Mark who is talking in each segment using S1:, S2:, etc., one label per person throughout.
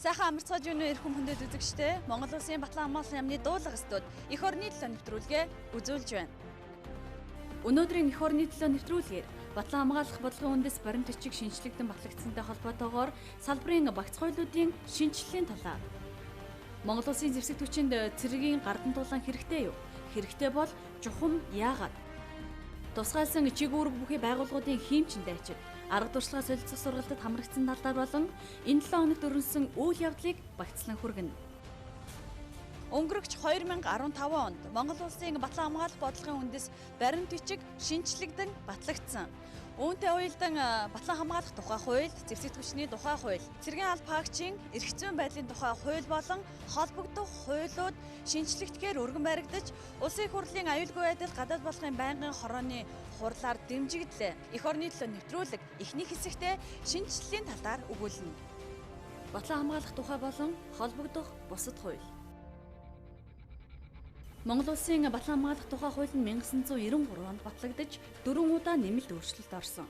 S1: Сайхан амарцгааж юу нэ эрхэм хүндэт үзэгчдээ Монгол Улсын Батлан хамгааллын яамны дуулага студ эх орны төлөө нэвтрүүлгээ үзүүлж байна. Өнөөдрийн эх орны төлөө нэвтрүүлгээр Батлан хамгаалах бодлогын үндэс баримт бичиг шинжлэгдэн батлагдсантай холбоотойгоор салбарын багц хуулиудын шинэчлэлийн талаар. Монгол Улсын зэвсэг түвшинд цэргийн гардан тулаан хэрэгтэй юу? Хэрэгтэй бол чухам яагаад? Тусгайлсан чиг үүрэг бүхий байгууллагуудын хиймчин дайчид арга туршлагаа солилцох сургалтад хамрагдсан талаар болон энэ 7 хоногт өрнөсөн үйл явдлыг багцлан хүргэнэ. Өнгөрөгч 2015 онд Монгол Улсын Батлан хамгаалах бодлогын үндэс баримт бичиг шинэчлэгдэн батлагдсан. Үүнтэй уялдан Батлан хамгаалах тухай хууль, зэвсэг түвшний тухай хууль, цэргийн алба хаагчийн эрх зүйн байдлын тухай хууль болон холбогдох хуулиуд шинэчлэгдэхээр өргөн баригдаж, Улсын их хурлын аюулгүй байдал гадаад бодлогын байнгын хорооны хурлаар дэмжигдлээ. Эх орны төлөө нэвтрүүлэг эхний хэсэгтээ шинэчлэлийн талаар өгүүлнэ. Батлан хамгаалах тухай болон холбогдох бусад хууль. Монгол Улсын Батлан хамгаалах тухай хууль нь 1993 онд батлагдаж 4 удаа нэмэлт өөрчлөлт орсон.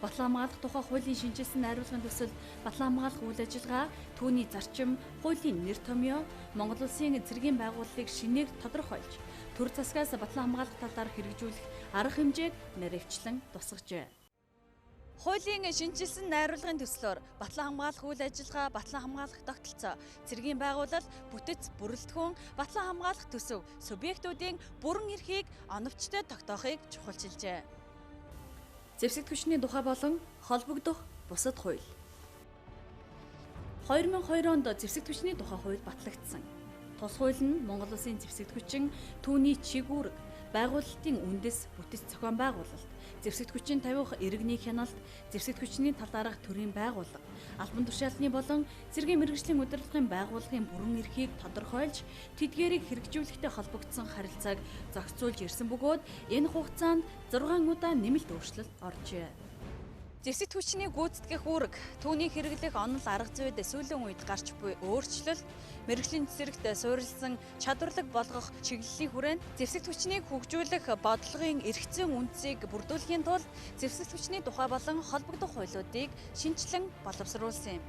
S1: Батлан хамгаалах тухай хуулийн шинэчилсэн найруулгын төсөл батлан хамгаалах үйл ажиллагаа, түүний зарчим, хуулийн нэр томьёо, Монгол Улсын цэргийн байгууллагыг шинээр тодорхойлж, төр засгаас батлан хамгаалах талаар хэрэгжүүлэх арга хэмжээг наривчлан тусгажээ. Хуулийн шинэчилсэн найруулгын төслөөр батлан хамгаалах үйл ажиллагаа, батлан хамгаалах тогтолцоо, цэргийн байгууллал, бүтэц, бүрэлдэхүүн, батлан хамгаалах төсөв, субъектуудын бүрэн эрхийг оновчтой тогтоохыг чухалчилжээ. Зэвсэг түвшний тухай болон холбогдох бусад хууль. 2002 онд зэвсэг түвшний тухай хууль батлагдсан. Тус хууль нь Монгол Улсын зэвсэг түвшин, түүний чиг үүрэг, байгуулалтын үндэс, бүтэц зохион байгуулалт, зэвсэгт хүчин тавих иргэний хяналт, зэвсэгт хүчний талаарх төрийн байгууллага, албан тушаалны болон цэргийн мэргэжлийн удирдлагын байгууллагын бүрэн эрхийг тодорхойлж, тэдгээрийг хэрэгжүүлэхтэй холбогдсон харилцааг зохицуулж ирсэн бөгөөд энэ хугацаанд 6 удаа нэмэлт өөрчлөлт оржээ. Зэвсэгт хүчний гүйцэтгэх үүрэг, түүний хэрэглэх онол арга зүйд сүүлийн үед гарч буй өөрчлөлт, мэргэжлийн цэцэрлэгт суурилсан чадварлаг болгох чиглэлийн хүрээнд зэвсэгт хүчнийг хөгжүүлэх бодлогын эрх зүйн үндсийг бүрдүүлэхийн тулд зэвсэгт хүчний тухай болон холбогдох хуулиудыг шинэчлэн боловсруулсан юм.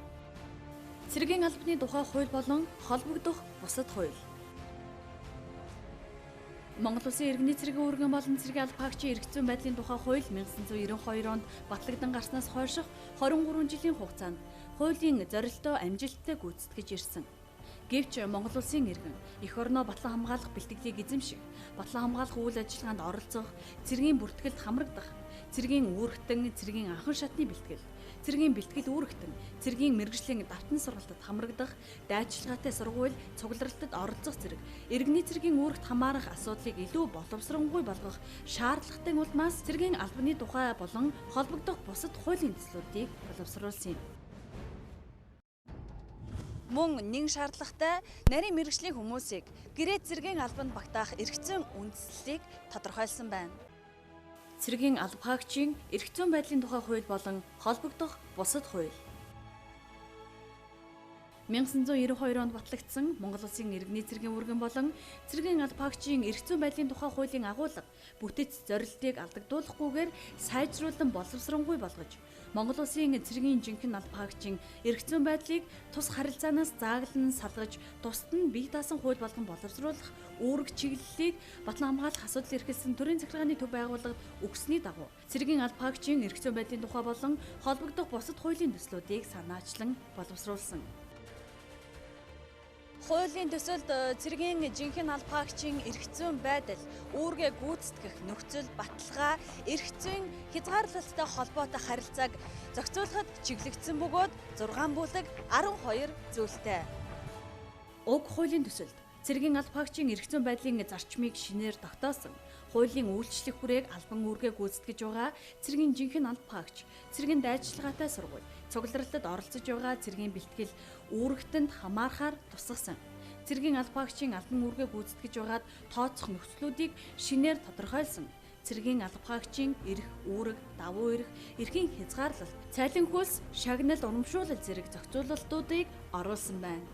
S1: Цэргийн албаны тухай хууль болон холбогдох бусад хууль. Монгол Улсын иргэний цэргийн үүргэн болон цэргийн алба хаагчийн эрх зүйн байдлын тухай хууль 1992 онд батлагдан гарснаас хойших 23 жилийн хугацаанд хуулийн зорилтоо амжилттай гүйцэтгэж ирсэн. Гэвч Монгол Улсын иргэн эх орноо батлан хамгаалах бэлтгэлийг эзэмших, батлан хамгаалах үйл ажиллагаанд оролцох, цэргийн бүртгэлд хамрагдах, цэргийн үүрэгтэн, цэргийн анхан шатны бэлтгэл, цэргийн бэлтгэл үүрэгтэн, цэргийн мэргэжлийн давтан сургалтад хамрагдах, дайчилгаатай сургууль, цугларалтад оролцох зэрэг иргэний цэргийн үүрэгт хамаарах асуудлыг илүү боловсронгуй болгох шаардлагатай улмаас цэргийн албаны тухай болон холбогдох бусад хуулийн төслүүдийг боловсруулсан юм. Мөн нэн шаардлагатай нарийн мэргэжлийн хүмүүсийг гэрээ цэргийн албанд багтаах эрх зүйн үндслэлийг тодорхойлсон байна. Цэргийн алба хаагчийн эрх зүйн байдлын тухай хууль болон холбогдох бусад хууль. 1992 онд батлагдсан Монгол Улсын иргэний цэргийн үүргэн болон цэргийн алба хаагчийн эрх зүйн байдлын тухай хуулийн агуулга бүтэц зорилтыг алдагдуулахгүйгээр сайжруулан боловсронгуй болгож Монгол Улсын цэргийн жинхэнэ алба хаагчийн эрх зүйн байдлыг тус харилцаанаас зааглан салгаж тусад нь бие даасан хууль болгон боловсруулах үүрэг чиглэлийг батлан хамгаалах асуудал эрхэлсэн төрийн захиргааны төв байгууллагад өгсөний дагуу цэргийн алба хаагчийн эрх зүйн байдлын тухай болон холбогдох бусад хуулийн төслүүдийг санаачлан боловсруулсан. Хуулийн төсөлд цэргийн жинхэнэ алба хаагчийн эрх зүйн байдал, үүргээ гүйцэтгэх нөхцөл, баталгаа, эрх зүйн хязгаарлалттай холбоотой харилцааг зохицуулахад чиглэгдсэн бөгөөд 6 бүлэг 12 зүйлтэй. Уг хуулийн төсөлд цэргийн алба хаагчийн эрх зүйн байдлын зарчмыг шинээр тогтоосон. Хуулийн үйлчлэх хүрээг албан үүргээ гүйцэтгэж байгаа цэргийн жинхэнэ алба хаагч, цэргийн дайчилгаатай сургууль, цугларалтад оролцож байгаа цэргийн бэлтгэл үүрэгтэнд хамаарахаар тусгасан. Цэргийн алба хаагчийн албан үүргээ гүйцэтгэж байгаад тооцох нөхцлүүдийг шинээр тодорхойлсон. Цэргийн алба хаагчийн эрх, үүрэг, давуу эрх, эрхийн хязгаарлалт, цайлан хөлс, шагнал, урамшуулал зэрэг зохицуулалтуудыг оруулсан байна.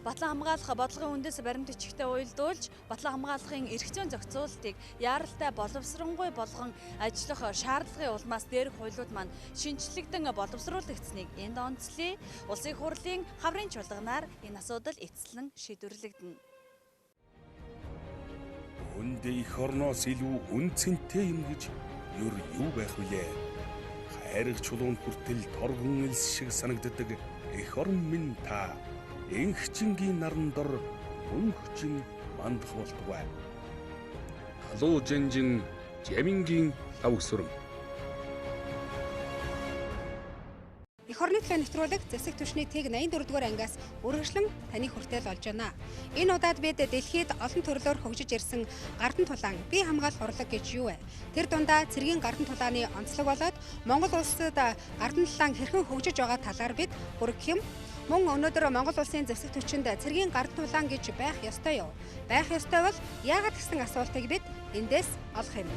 S1: Батлан хамгаалах бодлогын үндэс баримт бичигтэй уялдуулж, батлан хамгаалахын эрх зүйн зохицуултыг яаралтай боловсронгуй болгон ажиллах шаардлагын улмаас дээрх хуулиуд маань шинжлэгдэн боловсруулагдсаныг энд онцлъё. Улсын хурлын хаврын чуулганаар энэ асуудал эцэслэн шийдвэрлэгдэнэ.
S2: Өндөө эх орноос илүү үнцэнтэй юм гэж ер юу байх вүлээ? Хайрыг чулуун хүртэл торгон элс шиг санагддаг эх орон минь та. Энхчингийн наран дор мөнхчин мандах болтугай. Халуу жинжин жамингийн лав өсөрөн.
S3: Эх орны төлөө нэвтрүүлэг зэвсэг түвшний тэг 84 дугаар ангиас үргэлжлэн таны хүртэл олж байна. Энэ удаад бид дэлхийд олон төрлөөр хөгжиж ирсэн гардан тулаан бие хамгаалах урлаг гэж юу вэ? Тэр дундаа цэргийн гардан тулааны онцлог болоод Монгол улсад гардан тулаан хэрхэн хөгжиж байгаа талаар бид хүргэх юм. Мөн өнөөдөр Монгол улсын зэвсэг түвшинд цэргийн гардан тулаан гэж байх ёстой юу? Байх ёстой бол яагаад гэсэн асуултыг бид эндээс олох юм.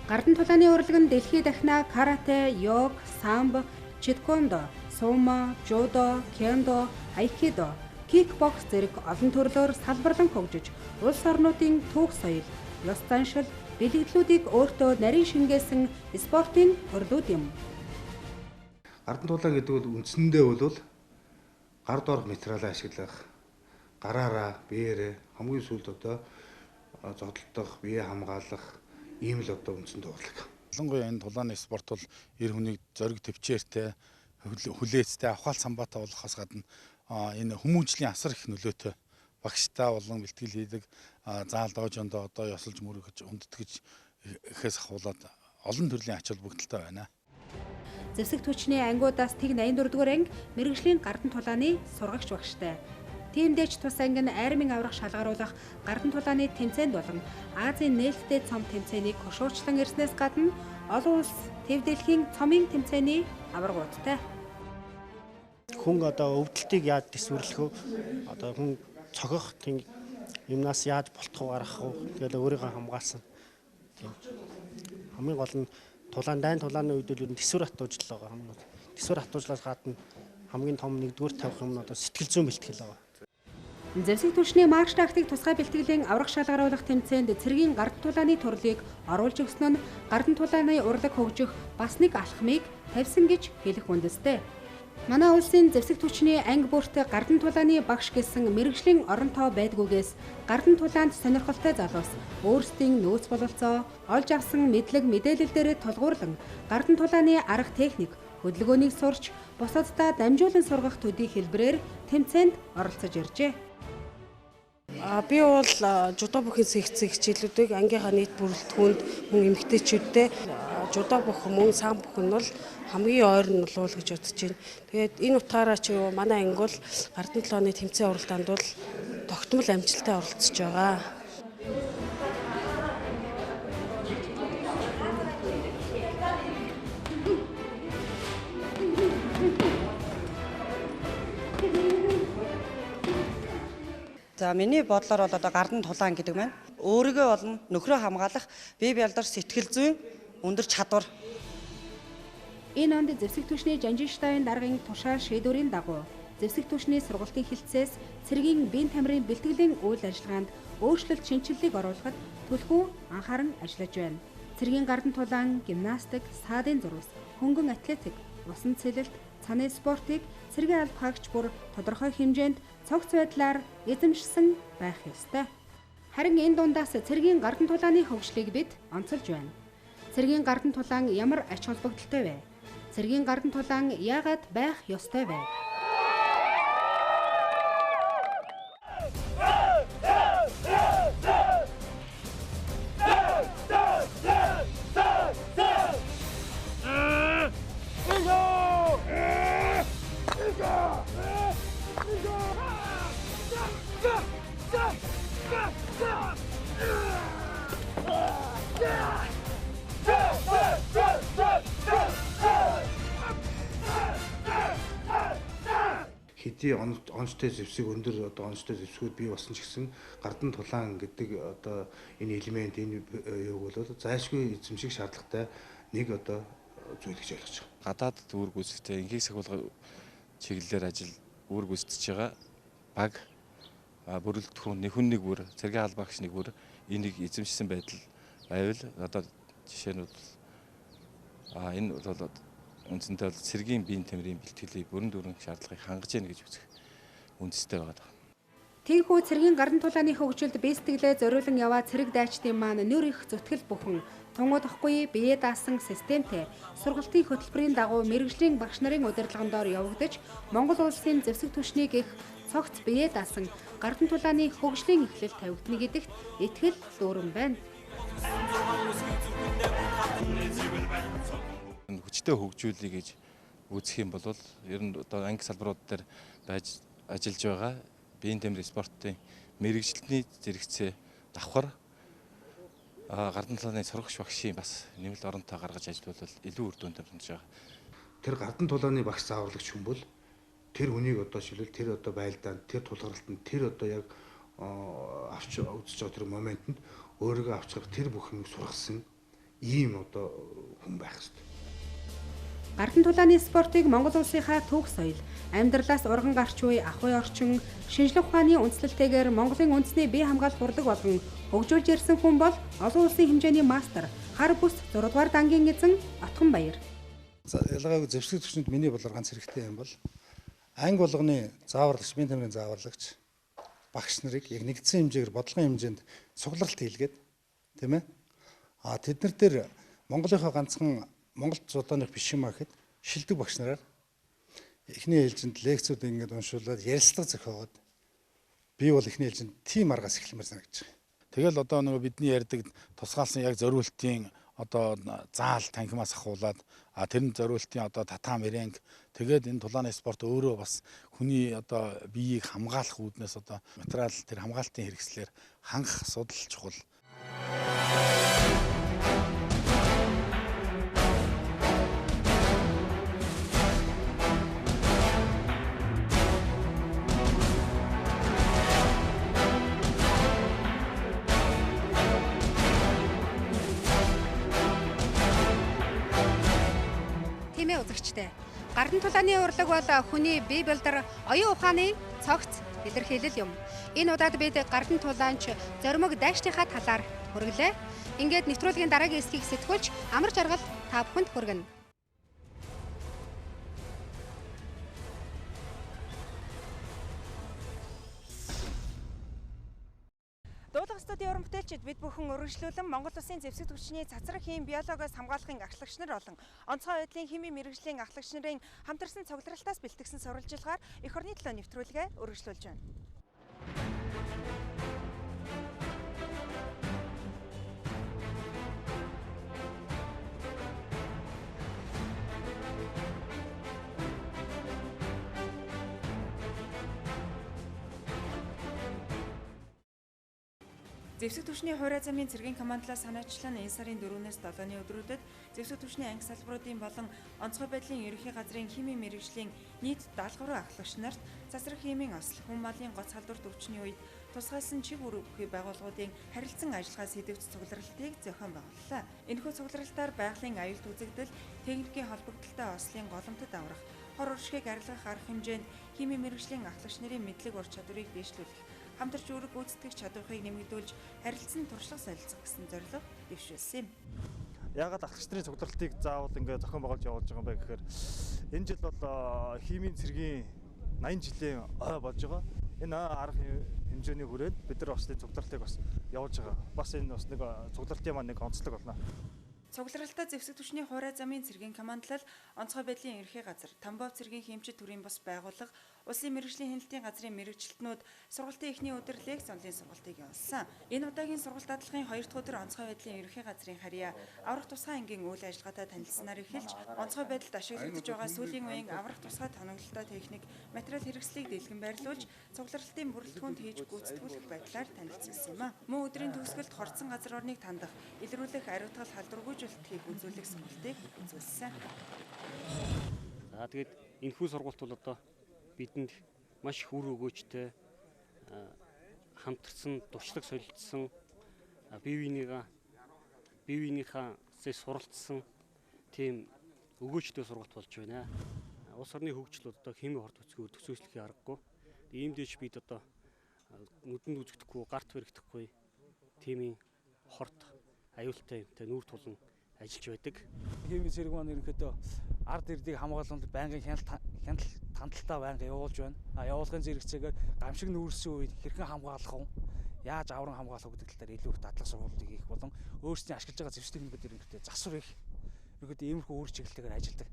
S3: Гардан тулааны урлаг нь дэлхийд дахина карате, йог, самбо, читкондо, сумо, жудо, кендо, айкидо, кикбокс зэрэг олон төрлөөр салбарлан хөгжиж, улс орнуудын түүх соёл, ёс заншил, бэлэгдлүүдийг өөртөө нарийн шингээсэн спортын төрлүүд юм.
S4: Гардан тулаан гэдэг бол үндсэндээ бол гар доорх материалаа ашиглах, гараараа, биеэрээ хамгийн сүүлд одоо зодтолдох, бие хамгаалах ийм л одоо үндсэн урлаг.
S5: Ялангуяа энэ тулааны спорт бол эр хүнийг зориг төвчээртэй, хүлээцтэй, авхаал самбаатай болгохоос гадна энэ хүмүүжлийн асар их нөлөөтэй багштай болон бэлтгэл хийдэг заал доожондоо одоо ёсолж мөргөж хүндэтгэж ихээс ахуулаад олон төрлийн ач холбогдолтой байна.
S3: Зэвсэг түвшний ангиудаас тэг 84 дугаар анги мэргэжлийн гардан тулааны сургагч багштай. Тиймдээч тус анги нь армийн аврах шалгаруулах гардан тулааны тэмцээнд болон Азийн нээлттэй цом тэмцээнийг хошуучлан ирснээс гадна олон улс төв дэлхийн цомын тэмцээний аваргуудтай.
S6: Хүн одоо өвдөлтийг яаж төсвөрлөх вэ? Одоо хүн цохих тийм юмнаас яаж болтгоо гаргах вэ? Тэгэл өөрийгөө хамгаалсан. Тийм. Хамгийн гол нь тулаан дайн тулааны үед бол ер нь төсвөр хатуужлал байгаа хамгийн гол. Төсвөр хатуужлаас гадна хамгийн том нэгдүгээр тавих юм нь одоо сэтгэл зүйн бэлтгэл байгаа.
S3: Зэвсэг түвшний марш тактик тусгай бэлтгэлийн аврах шалгаруулах тэмцээнд цэргийн гардан тулааны төрлийг оруулж өгсөн нь гардан тулааны урлаг хөгжих бас нэг алхмыг тавьсан гэж хэлэх үндэстэй. Манай улсын зэвсэг түвшний анги бүрт гардан тулааны багш гэсэн мэргэжлийн оронтоо байдгүйгээс гардан тулаанд сонирхолтой залуус өөрсдийн нөөц бололцоо, олж авсан мэдлэг мэдээлэл дээрээ тулгуурлан гардан тулааны арга техник, хөдөлгөөнийг сурч бусаддаа дамжуулан сургах төдий хэлбэрээр тэмцээнд оролцож иржээ.
S7: Би бол жудо бүхийн секцийн хичээлүүдийг ангийнхаа нийт бүрэлдэхүүнд мөн эмэгтэйчүүдтэй жудо бүхэн мөн сам бүхэн бол хамгийн ойр нь болов гэж бодож байна. Тэгээд энэ утгаараа ч юу манай анги бол гардан тулааны тэмцээн уралдаанд бол тогтмол амжилттай оролцож байгаа.
S8: За миний бодлоор бол одоо гардан тулаан гэдэг маань өөрийгөө болон нөхрөө хамгаалах бие бялдар сэтгэл зүйн өндөр чадвар.
S3: Энэ онд зэвсэг түвшний Жанжинштайн даргын тушаал шийдвэрийн дагуу зэвсэг түвшний сургалтын хэлтсээс цэргийн биеийн тамирын бэлтгэлийн үйл ажиллагаанд өөрчлөлт шинэчлэлийг оруулахад түлхүү анхааран ажиллаж байна. Цэргийн гардан тулаан, гимнастик, саадын зурвас, хөнгөн атлетик, усан цэлэлт, цаны спортыг цэргийн алба хаагч бүр тодорхой хэмжээнд цогц байдлаар эзэмшсэн байх ёстой. Харин энэ дундаас цэргийн гардан тулааны хөгжлийг бид онцолж байна. Цэргийн гардан тулаан ямар ач холбогдолтой вэ? Цэргийн гардан тулаан яагаад байх ёстой вэ?
S4: Хэдий онцтой зэвсэг өндөр одоо онцтой зэвсгүүд бий болсон ч гэсэн гардан тулаан гэдэг одоо энэ элемент энэ юуг бол зайлшгүй эзэмших шаардлагатай нэг одоо зүйл гэж ойлгож байгаа.
S9: Гадаадд үүрэг гүйцэтгэх, энхийг сахиулах чиглэлээр ажил үүрэг гүйцэтгэж байгаа. баг бүрэлдэхүүн хүн нэг бүр цэргийн хаалбагч нэг бүр энийг эзэмшсэн байдал байвал одоо жишээ нь бол энэ бол үндсэндээ бол цэргийн биеийн тамирын бэлтгэлийг бүрэн дүүрэн шаардлагыг хангаж яах гэж үзэх үндстэй байгаа.
S3: Тийхүү цэргийн гардан тулааны хөгжилд бие сэтгэлээ зориулан яваа цэрэг дайчдын маань нөр их зүтгэл бүхэн тунгуудахгүй бие даасан системтэй сургалтын хөтөлбөрийн дагуу мэргэжлийн багш нарын удирдлагын доор явагдаж Монгол улсын зэвсэг түвшнийг их цогц бие даасан гардан тулааны хөгжлийн эхлэл тавигдана гэдэгт итгэл дүүрэн байна.
S9: Хүчтэй хөгжүүлэе гэж үзэх юм бол ер нь одоо анги салбарууд дээр байж ажиллаж байгаа биеийн тамирын спортын мэргэжилтний зэрэгцээ давхар гардан тулааны сурагч багшийн бас нэмэлт оронтой гаргаж ажиллавал илүү үр дүнтэй болж байгаа.
S4: Тэр гардан тулааны багш зааварлагч хүн бол тэр хүнийг одоо шилбэл тэр одоо байлдаанд тэр тулгарлалтанд тэр одоо яг авч үзэж байгаа тэр моментод өөрийгөө авч гарах тэр бүх юмыг сургасан ийм одоо хүн байх хэрэгтэй.
S3: Гардан тулааны спортыг Монгол улсынхаа түүх соёл, амьдралаас урган гарч буй ахуй орчин, шинжлэх ухааны үндэслэлтэйгээр Монголын үндэсний бие хамгаалах урлаг болгон хөгжүүлж ирсэн хүн бол олон улсын хэмжээний мастер, хар бүс 6 дугаар дангийн эзэн Отгонбаяр.
S5: За ялгаагүй зэвсэг түвшинд миний бодлоор ганц хэрэгтэй юм бол анги болгоны зааварлагч, биеийн тамирын зааварлагч багш нарыг яг нэгдсэн хэмжээгээр бодлогын хэмжээнд цугларалт хийлгээд тийм ээ. А тэд нар дээр Монголынхаа ганцхан Монгол зуданых биш юм а гэхэд шилдэг багш нараар эхний ээлжинд лекцүүд ингээд уншуулад ярилцлага зохиогоод би бол эхний ээлжинд тийм аргаас эхлэмээр санагдаж байгаа. Тэгэл одоо нөгөө бидний ярьдаг тусгаалсан яг зориултын одоо заал танхимаас ахуулаад тэр нь зориултын одоо татам мэрэнг тэгээд энэ тулааны спорт өөрөө бас хүний одоо биеийг хамгаалах үүднээс одоо материал тэр хамгаалтын хэрэгслээр хангах асуудал чухал.
S3: Үзэгчтэй. Гардан тулааны урлаг бол хүний бие бэлдэр, оюун ухааны цогц илэрхийлэл юм. Энэ удаад бид гардан тулаанч зоримог дайчдынхаа талаар хүргэлээ. Ингээд нэвтрүүлгийн дараагийн хэсгийг сэтгүүлж амар жаргал та бүхэнд хүргэнэ.
S8: Дуулах студийн уран бүтээлчид бид бүхэн үргэлжлүүлэн Монгол Улсын зэвсэг түвшний цацраг хим биологоос хамгаалахын ахлагч нар болон онцгой байдлын химийн мэргэжлийн ахлагч нарын хамтарсан цугларалтаас бэлтгэсэн сурвалжилгаар эх орны төлөө нэвтрүүлгээ үргэлжлүүлж байна. Зэвсэг түвшний хуурай замын цэргийн командлаас санаачлан энэ сарын 4-өөс 7-ны өдрүүдэд зэвсэг түвшний анги салбаруудын болон онцгой байдлын ерөнхий газрын химийн мэргэжлийн нийт 73 ахлагч нарт цацраг химийн осол, хүн малын гоц халдварт өвчний үед тусгаалсан чиг үүрэг бүхий байгууллагуудын харилцан ажиллагаа сэдэвт цугларалтыг зохион байгууллаа. Энэхүү цугларалтаар байгалийн аюулт үзэгдэл, техникийн холбогдлолтой ослын голомтод аврах, хор уршигыг арилгах арга хэмжээнд химийн мэргэжлийн ахлагч нарын мэдлэг ур чадварыг дээшлүүлэх, хамтарч үүрэг гүйцэтгэх чадварыг нэмэгдүүлж харилцан туршлага солилцох гэсэн зорилго дэвшүүлсэн юм.
S10: Яагаад ахлагч нарын цугларалтыг заавал ингээ зохион байгуулж явуулж байгаа юм бэ гэхээр энэ жил бол химийн цэргийн 80 жилийн ой болж байгаа. Энэ арга хэмжээний хүрээнд бид нар бас цугларалтыг бас явуулж байгаа. Бас энэ бас нэг цугларалтын маань нэг онцлог болно.
S8: Цугларалтаа зэвсэг түвшний хуурай замын цэргийн командлал, онцгой байдлын ерөнхий газар, Тамбов цэргийн хэмжит төрийн бус байгууллага, улсын мэргэжлийн хяналтын газрын мэргэжилтнүүд сургалтын эхний өдөр лекц онлын сургалтыг явуулсан. Энэ удаагийн сургалт дадлахын хоёр дахь өдөр онцгой байдлын ерөнхий газрын харьяа аврах тусгай ангийн үйл ажиллагаатай танилцсанаар эхэлж, онцгой байдалд ашиглагдаж байгаа сүүлийн үеийн аврах тусгай тоноглолтой техник, материал хэрэгслийг дэлгэн байрлуулж, цугларалтын бүрэлдэхүүнд хийж гүйцэтгүүлэх байдлаар танилцсан юм а. Мөн өдрийн төгсгөлд хорцсон газар орныг тандах, илрүүлэх ариутгал халдваргүйжүүлэлтийг үзүүлэх сургалтыг үзүүлсэн.
S11: За тэгээд энэхүү сургалт бол одоо бидэнд маш их үр өгөөжтэй хамтарсан, туршлага солилцсон, бие биенийхээ суралцсан тийм өгөөжтэй сургалт болж байна. Улс орны хөгжил одоо химийн хорт төсвийг төсөөслөхийн аргагүй. Ийм дэж бид одоо нүдэнд үзэгдэхгүй, гарт баригдахгүй тиймийн хорт аюултай юмтай нүүр тулан ажиллаж байдаг.
S12: Химийн цэрэг маань ерөнхийдөө ард ирдийг хамгаалалт байнгын хяналт хандалтаа байнга явуулж байна. Явуулгын зэрэгцээгээр гамшиг нүүрсэн үед хэрхэн хамгаалах вэ? Яаж авран хамгаалах вэ гэдэг талаар илүү их дадлага сургуулийг хийх болон өөрсдийн ашиглаж байгаа зэвсэг техникүүд ерөнхийдөө засвар их ерөнхийдөө иймэрхүү үр чиглэлтэйгээр ажилладаг.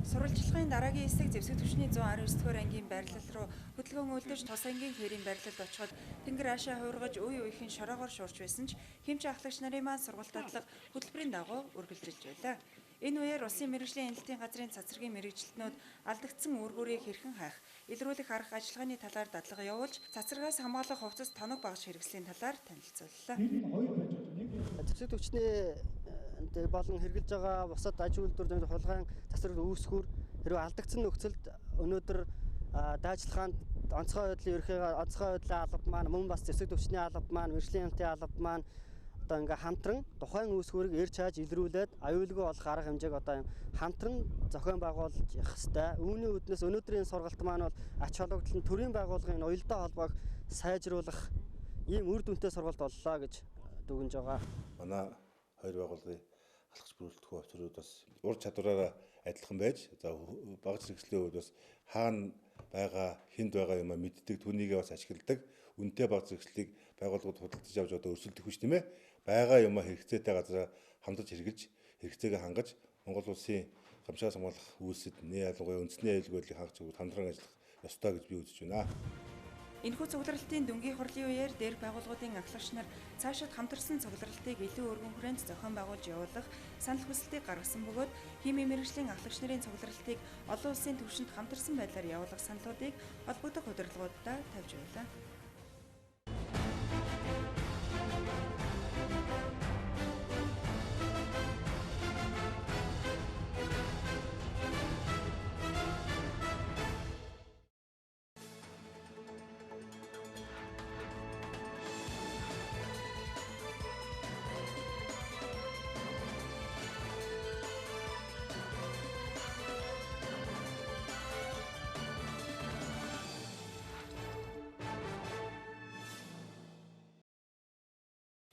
S8: Сурвалжлагын дараагийн хэсэг зэвсэг түвшний 119 дугаар ангийн байрлал руу хөдөлгөөн үлдэж тус ангийн хэрийн байрлалд очиход тэнгэр аашаа хуургаж үе үеийн шороогоор шуурч байсан ч хэмч ахлагч нарын маань сургалт дадлага хөтөлбөрийн дагуу үргэлжилж байлаа. Энэ үеэр улсын мэргэжлийн хяналтын газрын цацрагийн мэргэжилтнүүд алдагдсан үүргүүрийг хэрхэн хайх, илрүүлэх арга ажиллагааны талаар дадлага явуулж, цацрагаас хамгаалах хувцас тоног багж хэрэгслийн талаар танилцууллаа.
S13: Зэвсэг түвшний болон хэрэгжилж байгаа бусад аж үйлдвэр хулгайн цацраг үүсгүүр хэрвээ алдагдсан нөхцөлд өнөөдөр дайчилгаанд онцгой байдлын ерөнхий онцгой байдлын алба маань мөн бас зэвсэг түвшний алба маань мэргэжлийн хяналтын алба маань одоо ингээ хамтран тухайн үүсгүүрийг эрж хааж илрүүлээд аюулгүй болох арга хэмжээг одоо юм хамтран зохион байгуулж явах ёстой. Үүний үүднээс өнөөдрийн сургалт маань бол ач холбогдол нь төрийн байгууллагын уялдаа холбоог сайжруулах ийм үр дүнтэй сургалт боллоо гэж дүгнэж байгаа.
S4: Манай хоёр байгууллагын алхаж бүрэлдэхүүн офицерууд бас ур чадвараараа адилхан байж, за багц хэрэгслийн хувьд бас хаана байгаа, хүнд байгаа юм а мэддэг, түүнийгээ бас ашигладаг. Үнэтэй багц хэрэгслийг байгууллагууд худалдаж авч одоо өрсөлдөх биш тийм ээ. Байгаа юм а хэрэгцээтэй газараа хамтарч хэрэгжилж, хэрэгцээгээ хангаж Монгол улсын гамшаас хамгаалах үйлсэд нэ ялангуяа үндэсний аюулгүй байдлыг хангах чиглэлд хамтран ажиллах ёстой гэж би үзэж байна.
S8: Энэхүү цугларалтын дүнгийн хурлын үеэр дээрх байгууллагуудын ахлагч нар цаашид хамтарсан цугларалтыг илүү өргөн хүрээнд зохион байгуулж явуулах санал хүсэлтийг гаргасан бөгөөд химийн мэргэжлийн ахлагч нарын цугларалтыг олон улсын түвшинд хамтарсан байдлаар явуулах саналуудыг холбогдох удирдлагуудад тавьж байлаа.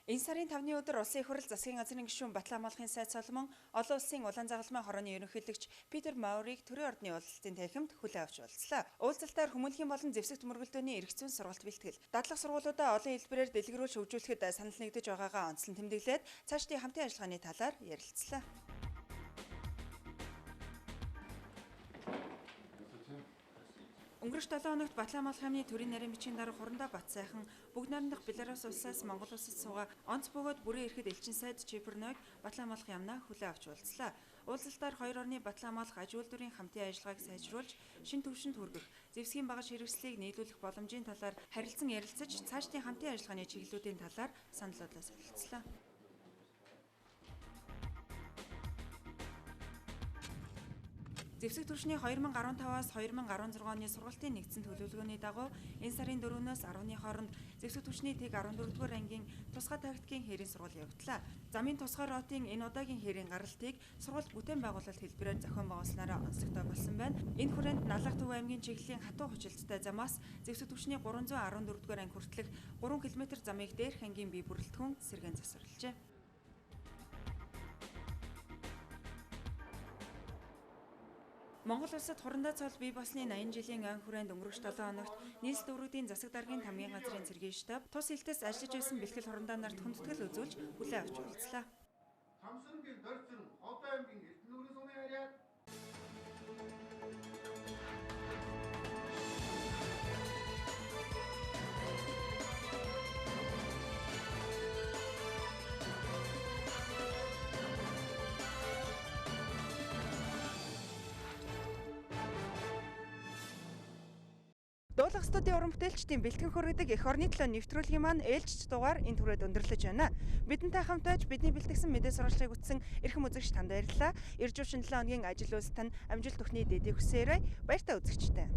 S8: Энэ сарын 5-ны өдөр Улсын их хурл засгийн газрын гишүүн Батлан хамгаалахын сайд Соломон олон улсын улаан загалмай хорооны ерөнхийлөгч Питер Маурийг төрийн ордны уулзалтын танхимд хүлээн авч уулзлаа. Уулзалтаар хүмүүнлэгийн болон зэвсэгт мөргөлдөөний эрх зүйн сургалт бэлтгэл, дадлах сургуулиудаа олон хэлбэрээр дэлгэрүүлж хөгжүүлэхэд санал нэгдэж байгаагаа онцлон тэмдэглээд цаашдын хамтын ажиллагааны талаар ярилцлаа. Өнгөрөх 7 хоногт Батлан хамгаалах яамны төрийн нарийн бичгийн дарга Хурандаа Батсайхан бүгд найрамдах Беларусь улсаас Монгол улсад суугаа онц бөгөөд бүрэн эрхэд элчин сайд Чипернойг Батлан хамгаалах яамнаа хүлээн авч уулзлаа. Уулзалтаар хоёр орны Батлан хамгаалах аж үйлдвэрийн хамтын ажиллагааг сайжруулж, шинэ түвшинд хүргэх, зэвсгийн багаж хэрэгслийг нийлүүлэх боломжийн талаар харилцан ярилцаж, цаашдын хамтын ажиллагааны чиглэлүүдийн талаар санал бодлоо солилцлоо. Зэвсэг түвшний 2015-аас 2016 оны сургалтын нэгдсэн төлөвлөгөөний дагуу энэ сарын 4-өөс 10-ны хооронд зэвсэг түвшний тэг 14-р ангийн тусгай тактикийн хэрийн сургал явагдлаа. Замын тусгай ротын энэ удаагийн хэрийн гаралтыг сургалт бүтээн байгуулалт хэлбэрээр зохион байгуулсанаараа онцлогтой болсон байна. Энэ хүрээнд Налах Төв аймгийн чиглэлийн хатуу хүчилттэй замаас зэвсэг түвшний 314-р анги хүртэлх 3 км замыг дээрх ангийн бие бүрэлдэхүүн сэргээн засварлажээ. Монгол улсад хурандаа цол бий болсны 80 жилийн ан хүрээнд өнгөрөх 7 хоногт нийслэл дүүргүүдийн засаг даргын тамгийн газрын цэргийн штаб тус хилтэс ажиллаж байсан бэлтгэл хурандаа нарт хүндэтгэл үзүүлж хүлээн авч уулзлаа. Дуулах студийн уран бүтээлчдийн бэлтгэн хөргөдөг эх орны төлөө нэвтрүүлгийн маань ээлжич дугаар энэ түрээд өндөрлөж байна. Бидэнтэй хамт байж бидний бэлтгэсэн мэдээ сурвалжлагыг үтсэн эрхэм үзэгч танд баярлалаа. Ирж уучин 7 хоногийн ажил үйлс тань амжилт өгөхний дэдийг хүсээрэй. Баяртай үзэгчтэй.